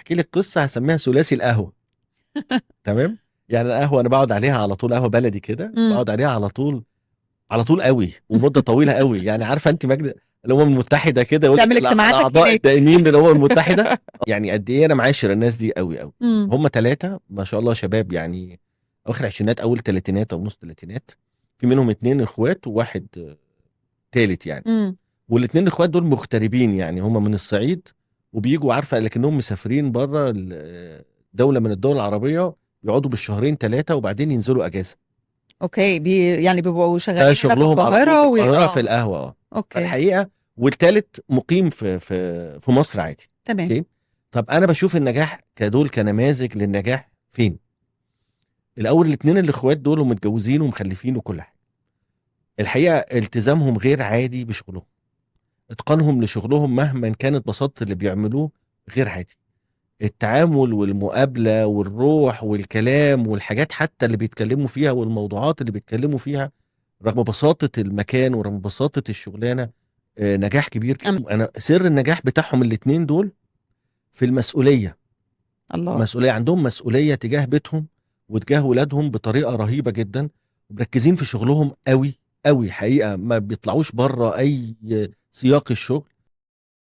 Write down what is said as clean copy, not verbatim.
هحكي لك قصة هسميها ثلاثي القهوة. تمام؟ يعني القهوة انا بقعد عليها على طول، قهوة بلدي كده، بقعد عليها على طول على طول قوي ومده طويلة قوي. يعني عارفه انت مجد الامم المتحدة كده، يقول تعمل اجتماعاتك الاعضاء هناك. الدائمين للامم المتحدة. يعني قد ايه انا معاشر الناس دي قوي قوي. هم 3 ما شاء الله شباب، يعني اواخر عشرينات اول ثلاثينات او نص ثلاثينات، في منهم 2 اخوات وواحد ثالث يعني. والاثنين اخوات دول مغتربين، يعني هم من الصعيد وبيجوا، عارفه لكنهم مسافرين بره دولة من الدول العربية، يقعدوا بالشهرين 3 وبعدين ينزلوا اجازه. okay، يعني بيبقوا شغالين ده هنا في شغلهم على طول القاهرة في القاهرة في القهوة. okay. فالحقيقة والثالث مقيم في مصر عادي. تمام. okay؟ طب انا بشوف النجاح كدول كنماذج للنجاح فين؟ الاول الاثنين الاخوات دول ومتجوزين ومخلفين وكل حاجة. الحقيقة التزامهم غير عادي بشغلهم، اتقانهم لشغلهم مهما كانت بساطة اللي بيعملوه غير عادي. التعامل والمقابلة والروح والكلام والحاجات حتى اللي بيتكلموا فيها والموضوعات اللي بيتكلموا فيها، رغم بساطة المكان ورغم بساطة الشغلانة، نجاح كبير. أنا سر النجاح بتاعهم الاتنين دول في المسؤولية. الله. مسؤولية، عندهم مسؤولية تجاه بيتهم وتجاه ولادهم بطريقة رهيبة جدا، ومركزين في شغلهم قوي قوي حقيقة، ما بيطلعوش بره أي سياق الشغل.